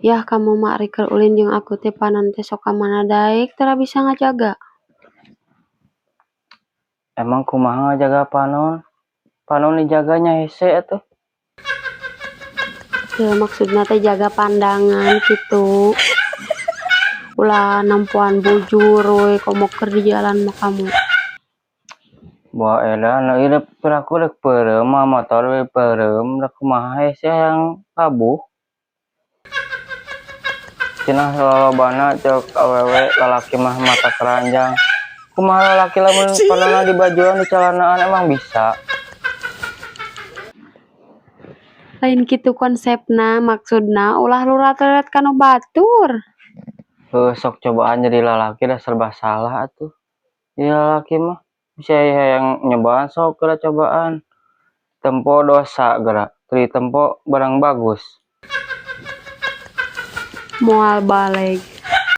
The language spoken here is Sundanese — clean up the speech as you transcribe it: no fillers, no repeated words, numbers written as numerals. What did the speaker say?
Yah, kamu mah ari keur ulin jeung aku teh panon teh sok ka mana daek tara bisa ngajaga. Emang kumaha ngajaga panon? Panon dijaganya hese atuh. Teu, maksudna teh jaga pandangan kitu. Ulah nempoan bujur we komo keur di jalan mah kamu. Boa edan ieu piraku rek peureum mah motor we peureum, rek kumaha hese hayang labuh. Cenah lolobana ceuk awewe lalaki mah mata keranjang. Kumaha lalaki lamun panonna di bajuan, di calanaan, emang bisa? Lain kitu konsepna, maksudna ulah lurat-leret ka nu batur. Heuh, sok cobaan jadi lalaki da serba salah atuh. Jadi lalaki mah bisa hayang nyobaan, sok geura cobaan. Tempo dosa geura, teu ditempo barang bagus. Moal baleg.